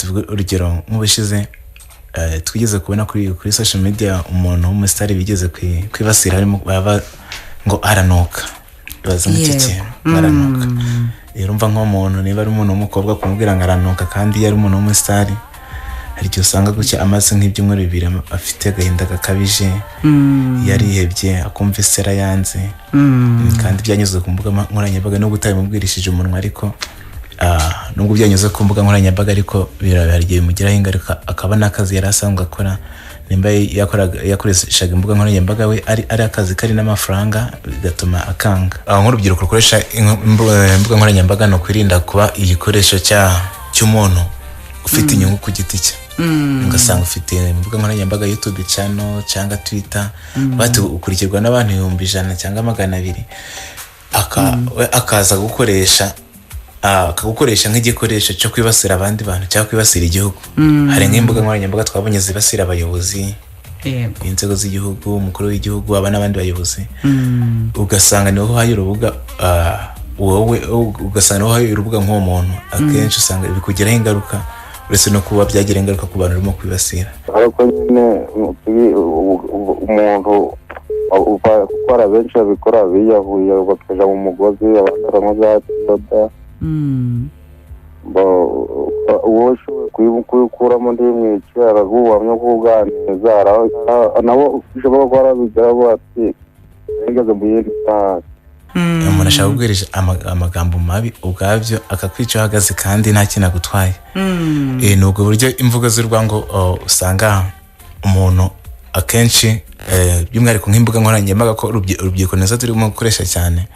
Tuvuge urugero nk'ubushize, twigeze kubona kuri social media umuntu w'umusitari bigeze kwibasira, harimo baba ngo aranuka. Ibaze nk'icyo kintu, aranuka. Rero urumva nk'umuntu, niba ari umuntu w'umukobwa, kumubwira ngo aranuka kandi iyo ari umuntu w'umusitari, hari igihe usanga gutya amaze nk'ibyumweru 2 afite agahinda gakabije, yarihebye, akumva isera yanze. Kandi byanyuze ku mbuga nkoranyambaga, nubwo utabimubwirishije umunwa, ariko nubwo byanyuze ku mbuga nkoranyambaga, ariko hari igihe bimugiraho ingaruka, akaba n'akazi yari asanzwe akora, nimba yakoreshaga imbuga nkoranyambaga we ari akazi kari n'amafaranga, bigatuma akanga. Nk'urubyiruko rukoresha imbuga nkoranyambaga, ni ukwirinda kuba igikoresho cy'umuntu ufite inyungu ku giti cye. Ugasanga ufite imbuga nkoranyambaga, YouTube channel cyangwa Twitter, bati ukurikirwa n'abantu 100,000 cyangwa 200, we akaza gukoresha, akagukoresha nk'igikoresho cyo kwibasira abandi bantu cyangwa kwibasira igihugu. Hari nk'imbuga nkoranyambaga twabonye zibasira abayobozi, inzego z'igihugu, umukuru w'igihugu, aba n'abandi bayobozi. Ugasanga niho uhaye urubuga, wowe ugasanga niho uhaye urubuga nk'uwo muntu. Akenshi usanga bikugiraho ingaruka, uretse no kuba byagira ingaruka ku bantu urimo kwibasira. Ariko nyine umuntu gukora, benshi babikora biyahuye, bakaja mu mugozi, abandi baranywa za soda. Uwo ushoboye kuyikuramo ndimwice, araguhamya kuganiriza, nabo ushobora kuba arabigeraho ati yigeze mu yindi sitari. Umuntu ashaka kubwirisha amagambo mabi ubwabyo, akakwica uhagaze kandi nta kintu agutwaye. Ni ubwo buryo imvugo z'urwango, usanga umuntu akenshi, by'umwihariko nk'imbuga nkoranyambaga, ko urubyiruko nizo turimo gukoresha cyane,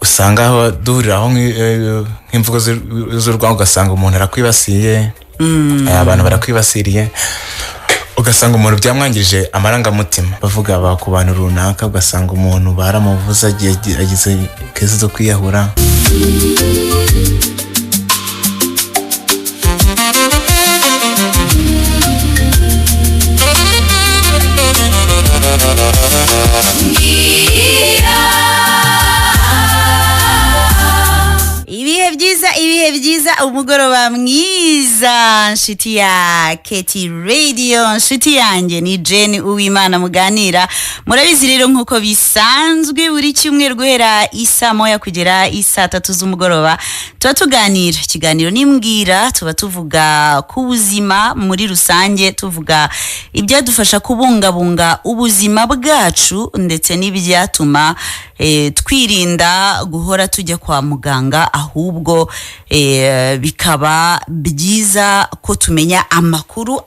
usanga aho duhuriraho nk'imvugo z'urwango, ugasanga umuntu arakwibasiye, abantu barakwibasiriye, ugasanga umuntu byamwangije amarangamutima, bavuga ba ku bantu runaka, ugasanga umuntu baramuvuze, agize case zo kwiyahura. Ibihe byiza, ibihe byiza, umugoroba mwiza, nshuti ya KT Radio, nshuti yanjye, ni Jane Uwimana muganira. Murabizi rero, nk'uko bisanzwe buri cyumweru guhera isaa 1 kugera isaa 3 z'umugoroba tuba tuganira ikiganiro nimbwira. Tuba tuvuga ku buzima muri rusange, tuvuga ibyadufasha kubungabunga ubuzima bwacu ndetse n'ibyatuma twirinda guhora tujya kwa muganga, ahubwo bikaba byiza ko tumenya amakuru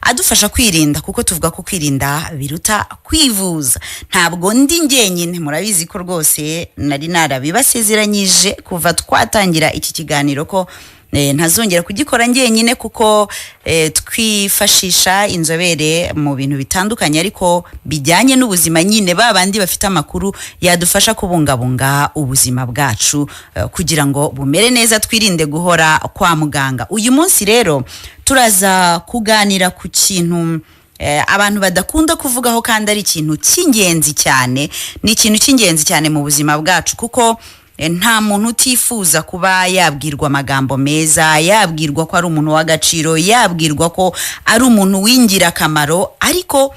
adufasha kwirinda, kuko tuvuga ko kwirinda biruta kwivuza. Ntabwo ndi njyenyine, murabizi ko rwose nari narabibasezeranyije kuva twatangira iki kiganiro ko ntazongera kugikora njyenyine, kuko twifashisha inzobere mu bintu bitandukanye ariko bijyanye n'ubuzima nyine, ba bandi bafite amakuru yadufasha kubungabunga ubuzima bwacu kugira ngo bumere neza, twirinde guhora kwa muganga. Uyu munsi rero turaza kuganira ku kintu abantu badakunda kuvugaho kandi ari ikintu cy'ingenzi cyane. Ni ikintu cy'ingenzi cyane mu buzima bwacu, kuko nta muntu utifuza kuba yabwirwa amagambo meza, yabwirwa ko ari umuntu w'agaciro, yabwirwa ko ari umuntu w'ingirakamaro. Ariko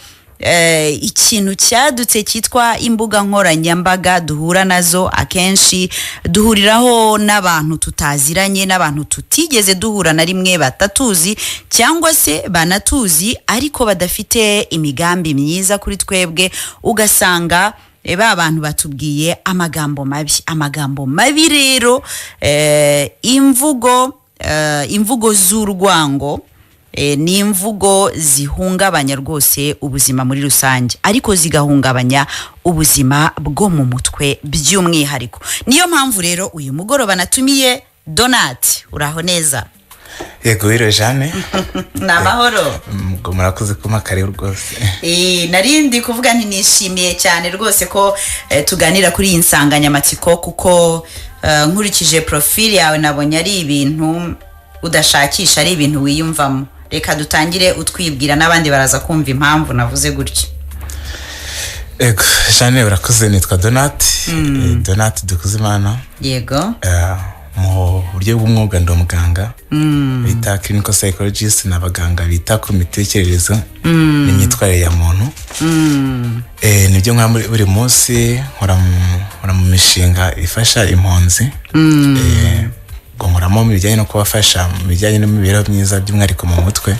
ikintu cyadutse cyitwa imbuga nkoranyambaga duhura nazo akenshi, duhuriraho n'abantu tutaziranye, n'abantu tutigeze duhura na rimwe, batatuzi cyangwa se banatuzi ariko badafite imigambi myiza kuri twebwe. Ugasanga ba bantu batubwiye amagambo mabi. Amagambo mabi rero, imvugo z'urwango, ni imvugo zihungabanya rwose ubuzima muri rusange, ariko zigahungabanya ubuzima bwo mu mutwe by'umwihariko. Niyo mpamvu rero uyu mugoroba natumiye Donat. Uraho neza? Yego, wiriwe Jane. Ni amahoro. Ngo murakoze kumpa karibu rwose. Narindi kuvuga nti nishimiye cyane rwose ko tuganira kuri iyi nsanganyamatsiko, kuko nkurikije profile yawe nabonye ari ibintu udashakisha, ari ibintu wiyumvamo. Reka dutangire utwibwira, n'abandi baraza kumva impamvu navuze gutya. Yego Jane, urakoze. Nitwa Donat, Donat Dukuzimana. Mu buryo bw'umwuga ndi umuganga bita clinical psychologist, ni abaganga bita ku mitekerereze n'imyitwarire ya muntu. Nibyo nkora muri buri munsi, nkora mu mishinga ifasha impunzi. Ubwo nkoramo mu bijyanye no kubafasha mu bijyanye n'imibereho myiza, by'umwihariko mu mutwe,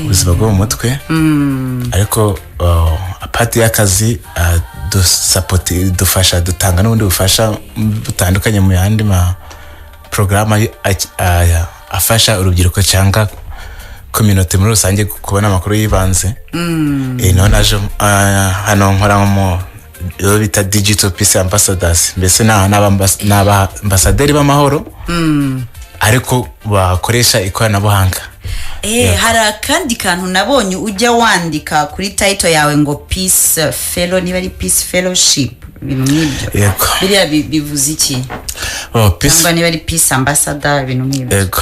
ubuzima bwo mu mutwe. Ariko apart y'akazi, dufasha, dutanga n'ubundi bufasha butandukanye mu yandi ma porogaramu afasha urubyiruko cyangwa community muri rusange kubona amakuru y'ibanze. Niho naje hano nkora mu iyo bita digital peace ambassadors, mbese ni abambasaderi b'amahoro ariko bakoresha ikoranabuhanga. Hari akandi kantu nabonye ujya wandika kuri title yawe ngo peace fellow, niba ari peace fellowship, ibintu nk'ibyo. Yego. Biriya bivuze iki? Oh, peace Cyangwa niba ari peace ambassador, ibintu nk'ibyo. Yego.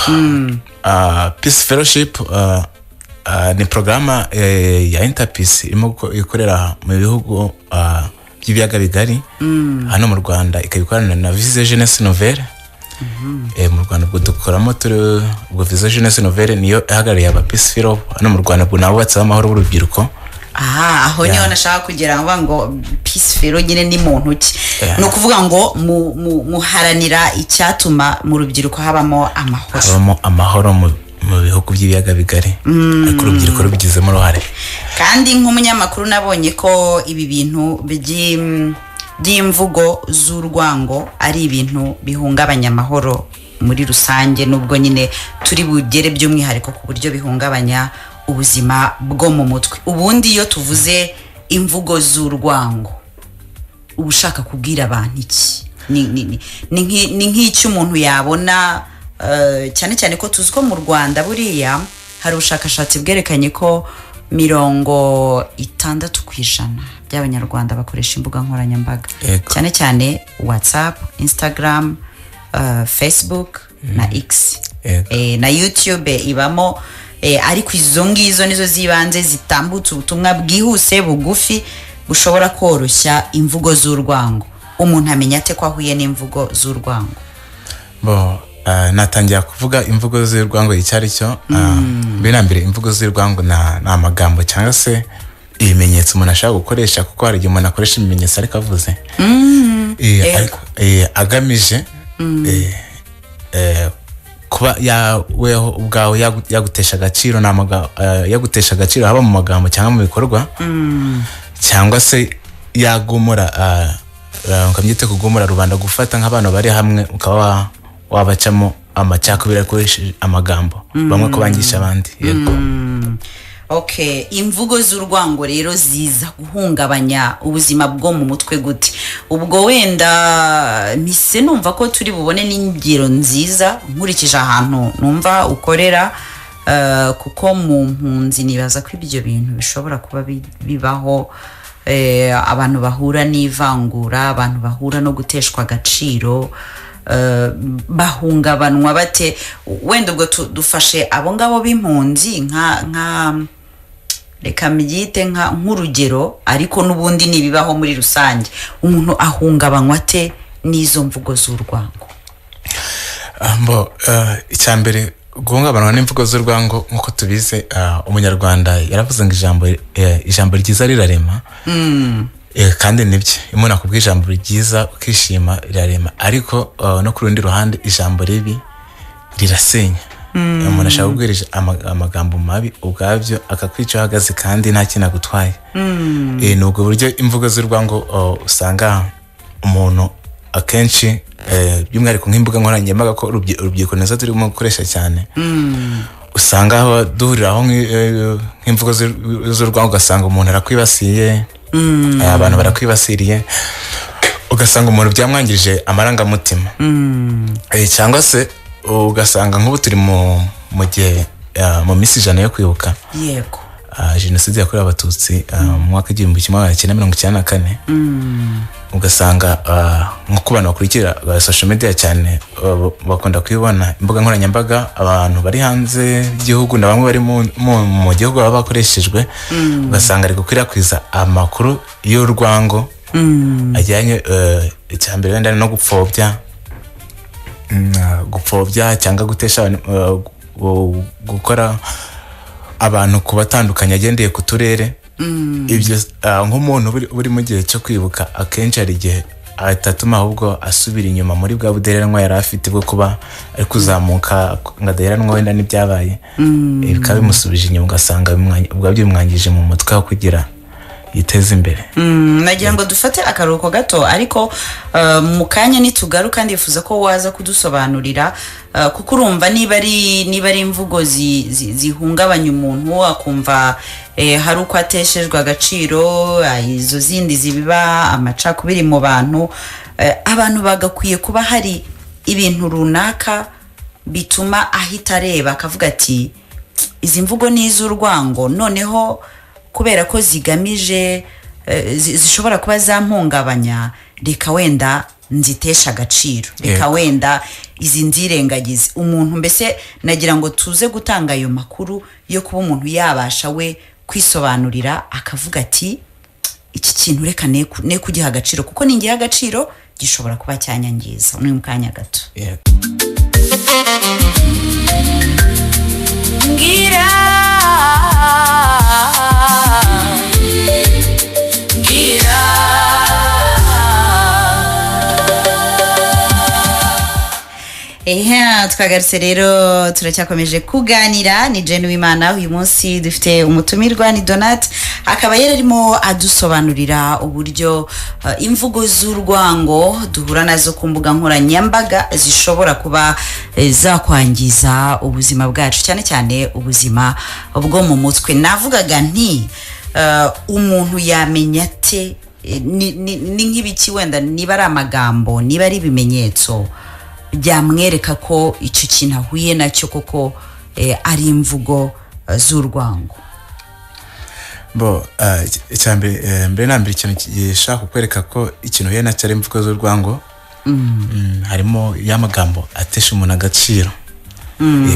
Peace fellowship ni porogaramu ya Interpeace irimo ikorera mu bihugu by'ibiyaga bigari. Hano mu Rwanda ikaba ikorana na Vision Jeunesse Nouvelle. Mu Rwanda ubwo dukoramo turi, ubwo Vision Jeunesse Nouvelle niyo ihagarariye aba peace fellow hano mu Rwanda, ubwo nabubatsi b'amahoro b'urubyiruko. Aha aho niho nashaka kugira ngo peace fellow nyine ni muntu ki? Ni ukuvuga ngo muharanira icyatuma mu rubyiruko habamo amahoro. Habamo amahoro mu bihugu by'ibiyaga bigari, ariko urubyiruko rubigizemo uruhare. Kandi nk'umunyamakuru nabonye ko ibi bintu by'imvugo z'urwango ari ibintu bihungabanya amahoro muri rusange, nubwo nyine turi bugere by'umwihariko ku buryo bihungabanya ubuzima bwo mu mutwe. Ubundi iyo tuvuze imvugo z'urwango, uba ushaka kubwira abantu iki? Ni nk'icyo umuntu yabona, cyane cyane ko tuzi ko mu Rwanda buriya hari ubushakashatsi bwerekanye ko 60% by'Abanyarwanda bakoresha imbuga nkoranyambaga, cyane cyane WhatsApp, Instagram, Facebook na X, na YouTube ibamo, ariko izo ngizo nizo z'ibanze zitambutsa ubutumwa bwihuse, bugufi, bushobora koroshya imvugo z'urwango. Umuntu amenya ate ko ahuye n'imvugo z'urwango? Bo, natangira kuvuga imvugo z'urwango icyo ari cyo. Mbere na mbere, imvugo z'urwango ni amagambo cyangwa se ibimenyetso umuntu ashobora gukoresha, kuko hari igihe umuntu akoresha ibimenyetso ariko avuze, ariko agamije kuba weho ubwawe yagutesha agaciro. Ni yagutesha agaciro haba mu magambo cyangwa mu bikorwa, cyangwa se yagumura, ukabyita kugumura rubanda, gufata nk'abantu bari hamwe ukaba wabacamo amacakubiri akoresheje amagambo, bamwe kubangisha abandi. Yego. Okay, imvugo z'urwango rero ziza guhungabanya ubuzima bwo mu mutwe gute? Ubwo wenda mpise numva ko turi bubone n'ingero nziza nkurikije ahantu numva ukorera, kuko mu mpunzi nibaza ko ibyo bintu bishobora kuba bibaho, abantu bahura n'ivangura, abantu bahura no guteshwa agaciro, bahungabanwa bate? Wenda ubwo dufashe abo ngabo b'impunzi nka reka mbyite nk'urugero, ariko n'ubundi ntibibaho muri rusange. Umuntu ahungabanywa ate n'izo mvugo z'urwango? Mbo icya mbere, guhungabanwa n'imvugo z'urwango, nk'uko tubizi, Umunyarwanda yaravuze ngo ijambo ryiza rirarema. Kandi nibyo, iyo umuntu akubwiye ijambo ryiza ukishima, rirarema. Ariko no ku rundi ruhande ijambo ribi rirasenya. Umuntu ashaka kubwira amagambo mabi, ubwabyo akakwica uhagaze kandi nta kintu agutwaye. Ni ubwo buryo imvugo z'urwango, usanga umuntu akenshi, by'umwihariko nk'imbuga nkoranyambaga, ko urubyiruko nizo turimo gukoresha cyane, usanga aho duhuriraho nk'imvugo z'urwango, ugasanga umuntu arakwibasiye, abantu barakwibasiriye, ugasanga umuntu byamwangije amarangamutima. Cyangwa se ugasanga nk'ubu turi mu gihe, mu minsi 100 yo kwibuka jenoside yakorewe Abatutsi mu mwaka 1994, ugasanga nko ku bantu bakurikira social media cyane, bakunda kubibona imbuga nkoranyambaga, abantu bari hanze y'igihugu na bamwe bari mu gihugu baba bakoreshejwe, ugasanga ari gukwirakwiza amakuru y'urwango ajyanye, icya mbere wenda no gupfobya. gupfobya cyangwa gutesha abantu, gukora abantu kubatandukanya agendeye ku turere. Ibyo nk'umuntu uri mu gihe cyo kwibuka, akenshi hari igihe atatuma ahubwo asubira inyuma muri bwa budereranwa yari afite bwo kuba ari kuzamuka ngo adaheranwa wenda n'ibyabaye. Bikaba bimusubije inyuma, ugasanga ubwabyo bimwangije mu mutwe aho kugira yiteze imbere. Nagira ngo dufate akaruhuko gato, ariko mu kanya nitugaruka ndifuza ko waza kudusobanurira, kuko urumva niba ari imvugo zihungabanya umuntu, akumva hari uko ateshejwe agaciro, izo zindi zibiba amacakubiri mu bantu, abantu bagakwiye kuba hari ibintu runaka bituma ahita areba akavuga ati izi mvugo ni iz'urwango, noneho kubera ko zigamije zishobora kuba zampungabanya, reka wenda nzitesha agaciro, reka wenda izi nzirengagize. Umuntu mbese nagira ngo tuze gutanga ayo makuru yo kuba umuntu yabasha we kwisobanurira akavuga ati iki kintu reka ne kugiha agaciro, kuko ningiha agaciro gishobora kuba cyanyangiza. Ni mu kanya gato. Yego. Ngira ngira. Ehe, twagarutse rero, turacyakomeje kuganira ni Jane Wimana. Uyu munsi dufite umutumirwa ni Donat, akaba yari arimo adusobanurira uburyo imvugo z'urwango duhura nazo ku mbuga nkoranyambaga zishobora kuba zakwangiza ubuzima bwacu, cyane cyane ubuzima bwo mu mutwe. Navugaga nti umuntu yamenya ate, ni nk'ibiki wenda, niba ari amagambo, niba ari ibimenyetso byamwereka ko icyo kintu ahuye nacyo koko ari imvugo z'urwango? Bo icyambere, mbere na mbere, ikintu gishaka kukwereka ko ikintu uhuye nacyo ari imvugo z'urwango, harimo y'amagambo atesha umuntu agaciro.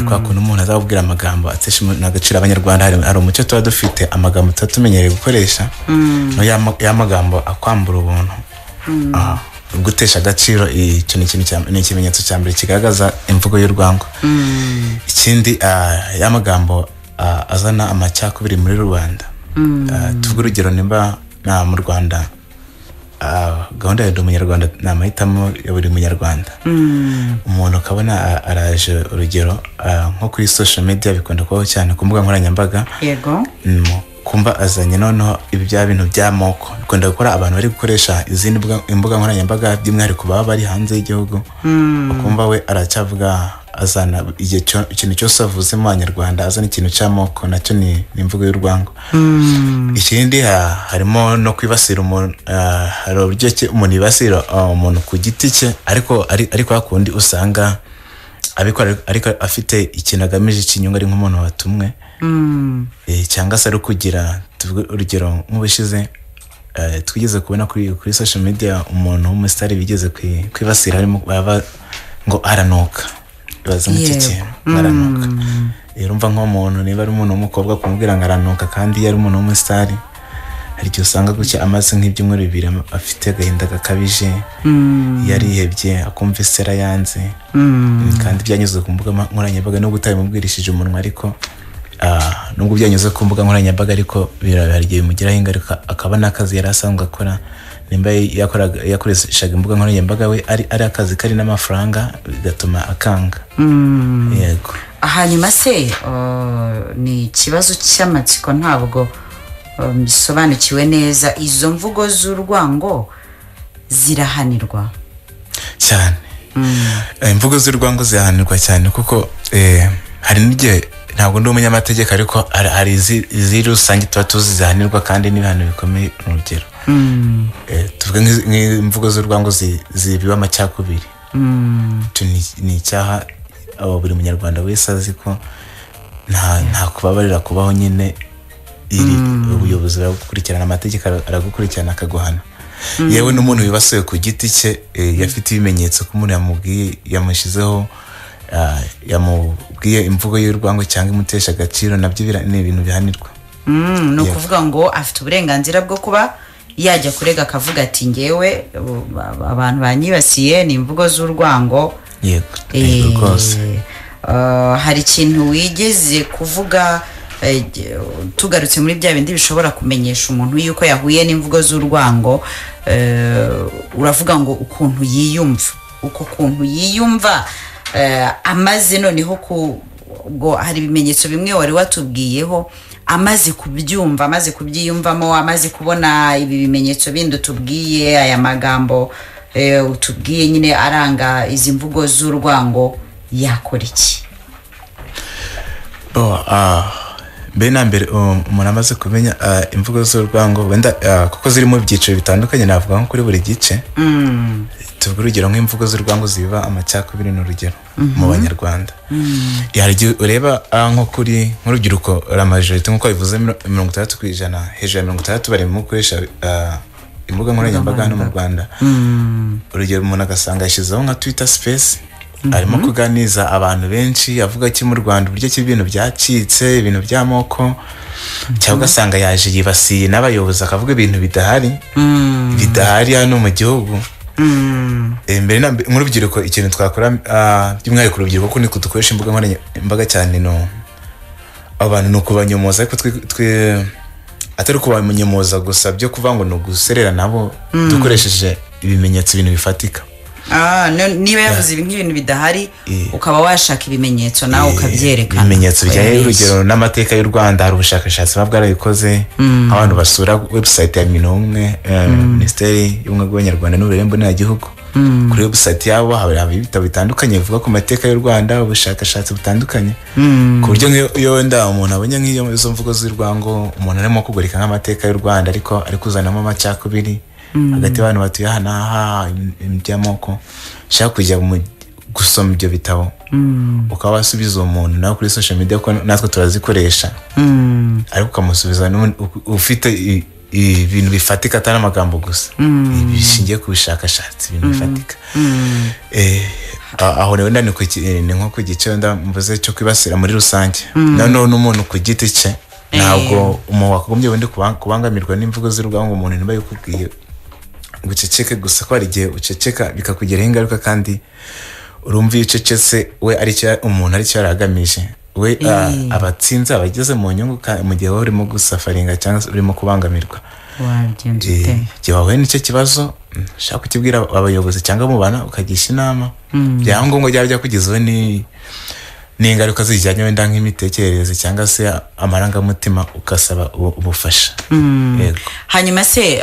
Kwa kuntu umuntu azakubwira amagambo atesha umuntu agaciro. Abanyarwanda hari umuco tuba dufite, amagambo tuba tumenyereye gukoresha, no y'amagambo akwambura ubuntu, gutesha agaciro. Icyo ni ikintu ni ikimenyetso cya mbere kigaragaza imvugo y'urwango. Ikindi, y'amagambo azana amacakubiri muri rubanda. Tuvuge urugero, nimba mu Rwanda gahunda ya Ndi Umunyarwanda ni amahitamo ya buri munyarwanda, umuntu ukabona araje, urugero nko kuri social media bikunda kubaho cyane, ku mbuga nkoranyambaga, kumva azanye noneho ibi bya bintu by'amoko. Bikunda gukora abantu bari gukoresha izindi imbuga nkoranyambaga, by'umwihariko baba bari hanze y'igihugu, ukumva we aracyavuga, azana igihe ikintu cyose avuze mu banyarwanda azana ikintu cy'amoko, nacyo ni imvugo y'urwango. Ikindi, harimo no kwibasira umuntu. Hari uburyo ki umuntu yibasira umuntu ku giti cye, ariko ariko hakundi usanga abikora ariko afite ikintu agamije cy'inyungu, ari nk'umuntu watumwe, cyangwa se ari kugira, tuvuge urugero nk'ubushize twigeze kubona kuri social media umuntu w'umusitari bigeze kwibasira, harimo baba ngo aranuka. Ibaze nk'iki kintu, aranuka. Urumva nk'umuntu, niba ari umuntu w'umukobwa, kumubwira ngo aranuka kandi iyo ari umuntu w'umusitari, hari igihe usanga gutya amaze nk'ibyumweru 2 afite agahinda gakabije, yarihebye, akumva isera yanze. Kandi byanyuze ku mbuga nkoranyambaga, nubwo utabimubwirishije umunwa, ariko nubwo byanyuze ku mbuga nkoranyambaga, ariko hari igihe bimugiraho ingaruka, akaba n'akazi yari asanzwe akora, nimba yakoreshaga imbuga nkoranyambaga we ari akazi kari n'amafaranga, bigatuma akanga. Yego. Hanyuma se ni ikibazo cy'amatsiko, ntabwo mbisobanukiwe neza, izo mvugo z'urwango zirahanirwa? Cyane. Imvugo z'urwango zirahanirwa cyane, kuko hari n'igihe, ntabwo ndi umunyamategeko, ariko hari izi rusange tuba tuzi zihanirwa kandi n'ibihano bikomeye. Urugero, tuvuge nk'imvugo z'urwango zibiba amacakubiri. Icyo ni icyaha abo buri munyarwanda wese azi ko nta kubabarira kubaho nyine. Iri ubuyobozi buragukurikirana, amategeko aragukurikirana akaguhana. Yewe n'umuntu wibasiwe ku giti cye, yafite ibimenyetso ko umuntu yamubwiye, yamushyizeho, yamubwiye imvugo y'urwango cyangwa imutesha agaciro, nabyo ni ibintu bihanirwa. Ni ukuvuga ngo afite uburenganzira bwo kuba yajya kurega akavuga ati ngewe abantu banyibasiye ni imvugo z'urwango. Yego, yego rwose. Hari ikintu wigeze kuvuga, tugarutse muri bya bindi bishobora kumenyesha umuntu yuko yahuye n'imvugo z'urwango, uravuga ngo ukuntu yiyumva, uko kuntu yiyumva, amaze noneho ku ubwo hari ibimenyetso bimwe wari watubwiyeho, amaze kubyumva, amaze kubyiyumvamo, amaze kubona ibi bimenyetso bindi utubwiye, aya magambo utubwiye nyine aranga izi mvugo z'urwango, yakora iki? Bo, mbere na mbere, umuntu amaze kumenya imvugo z'urwango wenda, kuko ziri mu byiciro bitandukanye, navuga nko kuri buri gice. Tuvuge urugero nk'imvugo z'urwango ziba amacakubiri, ni urugero mu Banyarwanda. Hari igihe ureba, nko kuri nk'urubyiruko, la majorité nk'uko bivuze, 60%, hejuru ya 60 barimo gukoresha imbuga nkoranyambaga hano mu Rwanda. Urugero, umuntu agasanga yashyizeho nka Twitter Space, arimo kuganiriza abantu benshi, avuga ki mu Rwanda uburyo ki ibintu byacitse, ibintu by'amoko, cyangwa ugasanga yaje yibasiye n'abayobozi, akavuga ibintu bidahari, bidahari hano mu gihugu. Mbere na mbere, nk'urubyiruko, ikintu twakora, by'umwihariko urubyiruko, kuko niko dukoresha imbuga nkoranyambaga cyane, no abantu ni ukubanyomoza, ariko twe atari ukubanyomoza gusa byo kuvuga ngo ni uguserera nabo, dukoresheje ibimenyetso, ibintu bifatika. Niba yavuze ibi nk'ibintu bidahari, ukaba washaka ibimenyetso nawe ukabyerekana. Ibimenyetso bijyanye Ko urugero n'amateka y'u Rwanda, hari ubushakashatsi buba bwarabikoze, abantu basura website ya Minubumwe, Minisiteri y'Ubumwe bw'Abanyarwanda n'Uburere Mboneragihugu. Kuri website yabo haba ibitabo bitandukanye bivuga ku mateka y'u Rwanda, ubushakashatsi butandukanye, ku buryo nk'iyo iyo wenda umuntu abonye nk'iyo izo mvugo z'urwango, umuntu arimo kugoreka nk'amateka y'u Rwanda, ariko ari kuzanamo amacakubiri hagati y'abantu batuye aha n'aha, iby'amoko, ushaka kujya mu gusoma ibyo bitabo, ukaba wasubiza uwo muntu nawe kuri social media, kuko natwe turazikoresha, ariko ukamusubiza ufite ibintu bifatika, atari amagambo gusa, bishingiye ku bushakashatsi, ibintu bifatika. Aho rero wenda ni nko ku gice wenda mvuze cyo kwibasira muri rusange. Noneho n'umuntu ku giti cye, ntabwo umuntu wakagombye wenda kubangamirwa n'imvugo z'urwango. Umuntu niba yikubwiye ngo uceceke gusa, ko hari igihe uceceka bikakugiraho ingaruka, kandi urumva iyo ucecetse, we aricyo umuntu aricyo yari agamije, we aba atsinze, aba ageze mu nyungu, mu gihe wowe urimo gusufferinga cyangwa se urimo kubangamirwa. Wabigenza ute? Igihe wahuye n'icyo kibazo, ushaka kukibwira abayobozi cyangwa mubana, ukagisha inama, byaba ngombwa byaba byakugezeho n'ingaruka zijyanye wenda nk'imitekerereze cyangwa se amarangamutima, ugasaba ubufasha. Yego. Hanyuma se,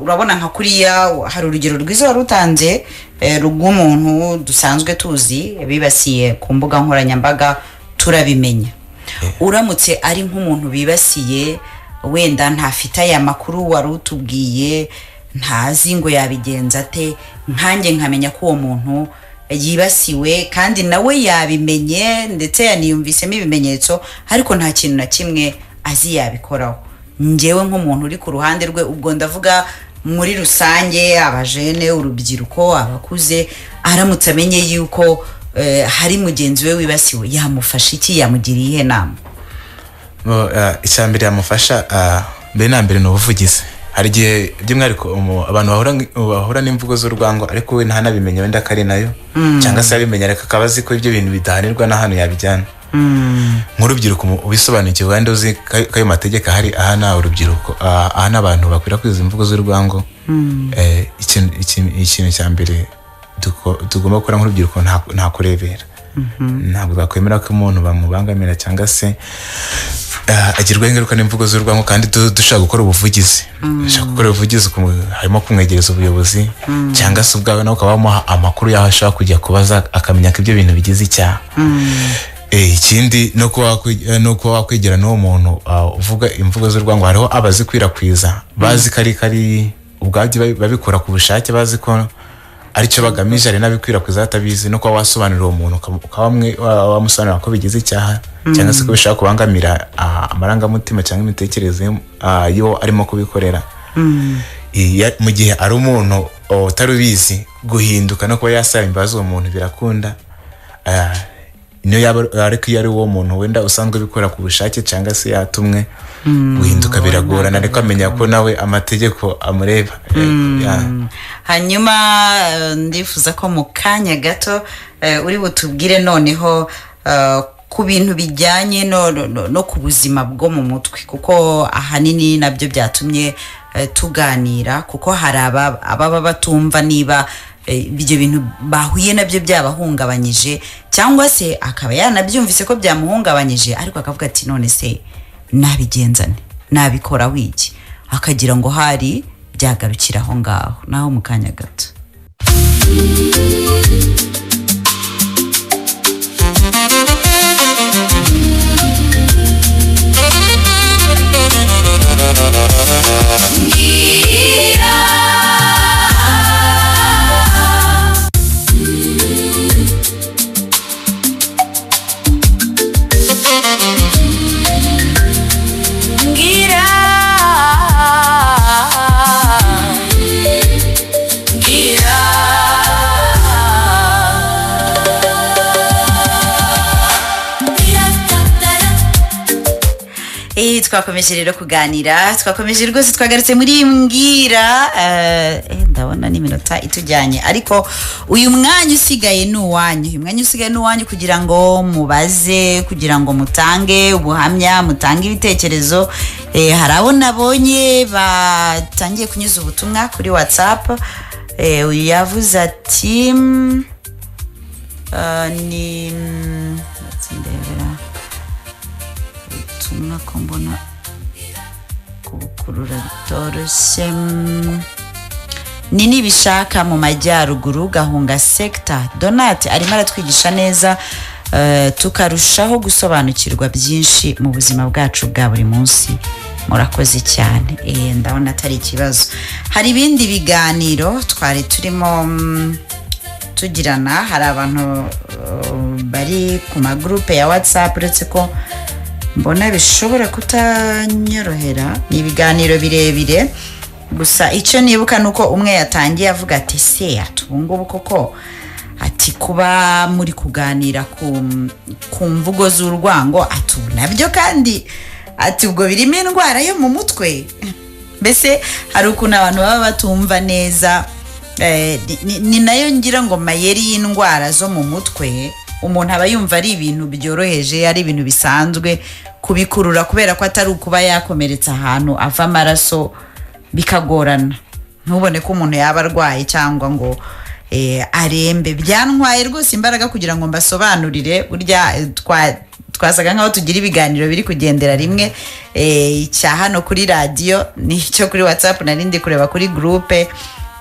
urabona nka kuriya hari urugero rwiza wari utanze, rw'umuntu dusanzwe tuzi bibasiye ku mbuga nkoranyambaga, turabimenya. Uramutse ari nk'umuntu bibasiye, wenda ntafite aya makuru wari utubwiye, ntazi ngo yabigenza ate, nkanjye nkamenya ko uwo muntu yibasiwe, kandi nawe yabimenye ndetse yaniyumvisemo ibimenyetso, ariko nta kintu na kimwe azi yabikoraho, njyewe nk'umuntu uri ku ruhande rwe, ubwo ndavuga muri rusange abajene, urubyiruko, abakuze, aramutse amenye yuko hari mugenzi we wibasiwe, yamufasha iki? Yamugiriye iyihe nama? Bo, icya mbere yamufasha, mbere na mbere ni ubuvugizi. Hari igihe by'umwihariko abantu bahura n'imvugo z'urwango, ariko we ntanabimenye wenda ko ari nayo, cyangwa se yabimenye ariko akaba azi ko ibyo bintu bidahanirwa n'ahantu yabijyana. Nk'urubyiruko ubisobanukiwe, wenda uzi ko ayo mategeko ahari ahana urubyiruko, ahana abantu bakwirakwiza imvugo z'urwango, ikintu cya mbere tugomba gukora nk'urubyiruko, nta kurebera. Ntabwo twakwemera ko umuntu bamubangamira cyangwa se agirwaho ingaruka n'imvugo z'urwango, kandi dushaka gukora ubuvugizi. Dushaka gukora ubuvugizi, harimo kumwegereza ubuyobozi, cyangwa se ubwawe nawe ukaba wamuha amakuru y'aho ashobora kujya kubaza, akamenya ko ibyo bintu bigize icyaha. Ikindi no kuba wakwegera n'uwo muntu uvuga imvugo z'urwango. Hariho abazikwirakwiza bazi ko ari ubwabyo, babikora ku bushake, bazi ko aricyo bagamije. Hari n'abikwirakwiza batabizi. No kuba wasobanurira uwo muntu, ukaba wamusobanurira ko bigize icyaha, cyangwa se ko bishobora kubangamira amarangamutima cyangwa imitekerereze y'uwo arimo kubikorera. Mu gihe ari umuntu utari ubizi, guhinduka no kuba yasaba imbabazi uwo muntu birakunda. Niyo yaba ariko iyo ari uwo muntu wenda usanzwe ubikora ku bushake cyangwa se yatumwe, guhinduka biragorana, ariko amenya ko nawe amategeko amureba. Yeah. Hanyuma ndifuza ko mu kanya gato uri butubwire noneho ku bintu bijyanye no ku buzima bwo mu mutwe, kuko ahanini nabyo byatumye tuganira, kuko hari ababa batumva niba ibyo bintu bahuye nabyo byabahungabanyije, cyangwa se akaba yanabyumvise ko byamuhungabanyije, ariko akavuga ati none se nabigenzane, nabikoraho iki? Akagira ngo hari byagarukira aho ngaho. Naho mu kanya gato. Ngira ngira Twakomeje rero kuganira, twakomeje rwose, twagarutse muri Mbwira. Ndabona n'iminota itujyanye, ariko uyu mwanya usigaye ni uwanyu. Uyu mwanya usigaye ni uwanyu kugira ngo mubaze, kugira ngo mutange ubuhamya, mutange ibitekerezo. Hari abo nabonye batangiye kunyuza ubutumwa kuri WhatsApp. Uyu yavuze ati ni ndebera ubutumwa ko mbona kubukurura bitoroshye. Ni nibishaka mu majyaruguru, Gahunga sector. Donat arimo aratwigisha neza, tukarushaho gusobanukirwa byinshi mu buzima bwacu bwa buri munsi. Murakoze cyane. Ndabona atari ikibazo. Hari ibindi biganiro twari turimo tugirana, hari abantu bari ku magurupe ya WhatsApp, uretse ko mbona bishobora kutanyorohera, ni ibiganiro birebire. Gusa icyo nibuka ni uko umwe yatangiye avuga ati se ati ubu ngubu koko, ati kuba muri kuganira ku mvugo z'urwango, ati ubu nabyo kandi, ati ubwo birimo indwara yo mu mutwe. Mbese hari ukuntu abantu baba batumva neza. Ni nayo ngira ngo mayeri y'indwara zo mu mutwe, umuntu aba yumva ari ibintu byoroheje, ari ibintu bisanzwe kubikurura, kubera ko atari ukuba yakomeretse ahantu ava amaraso bikagorana, ntubone ko umuntu yaba arwaye cyangwa ngo arembe. Byantwaye rwose imbaraga kugira ngo mbasobanurire. Burya twasaga nkaho tugira ibiganiro biri kugendera rimwe, icya hano kuri radiyo n'icyo kuri WhatsApp. Nari ndi kureba kuri gurupe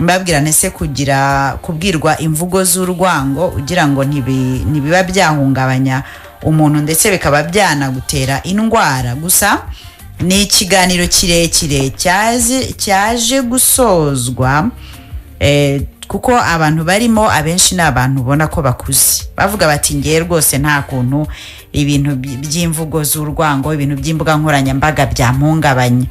mbabwira ntese kugira kubwirwa imvugo z'urwango ugira ngo ntibiba byahungabanya umuntu, ndetse bikaba byanagutera indwara. Gusa ni ikiganiro kirekire cyaje gusozwa, kuko abantu barimo abenshi ni abantu ubona ko bakuze, bavuga bati ngewe rwose nta kuntu ibintu by'imvugo z'urwango, ibintu by'imbuga nkoranyambaga byampungabanya.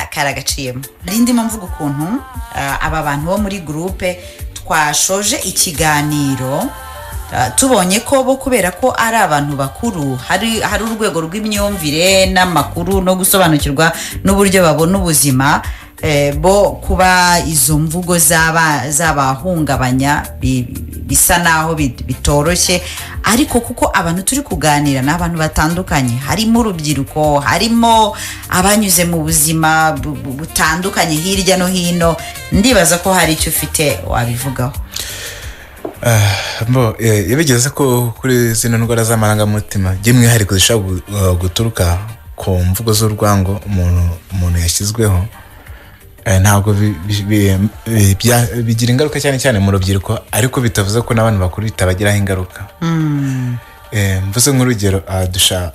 Karagaciyemo. Nari ndimo mvuga ukuntu aba bantu bo muri gurupe twashoje ikiganiro, tubonye ko bo kubera ko ari abantu bakuru, hari urwego rw'imyumvire n'amakuru no gusobanukirwa n'uburyo babona ubuzima, bo kuba izo mvugo zabahungabanya bisa naho bitoroshye. Ariko kuko abantu turi kuganira ni abantu batandukanye, harimo urubyiruko, harimo abanyuze mu buzima butandukanye hirya no hino, ndibaza ko hari icyo ufite wabivugaho. Bo, iyo bigeze kuri zino ndwara z'amarangamutima by'umwihariko zishobora guturuka ku mvugo z'urwango umuntu yashyizweho, ntabwo bigira ingaruka cyane cyane mu rubyiruko, ariko bitavuze ko n'abantu bakuru bitabagiraho ingaruka. Mvuze nk'urugero, dushaka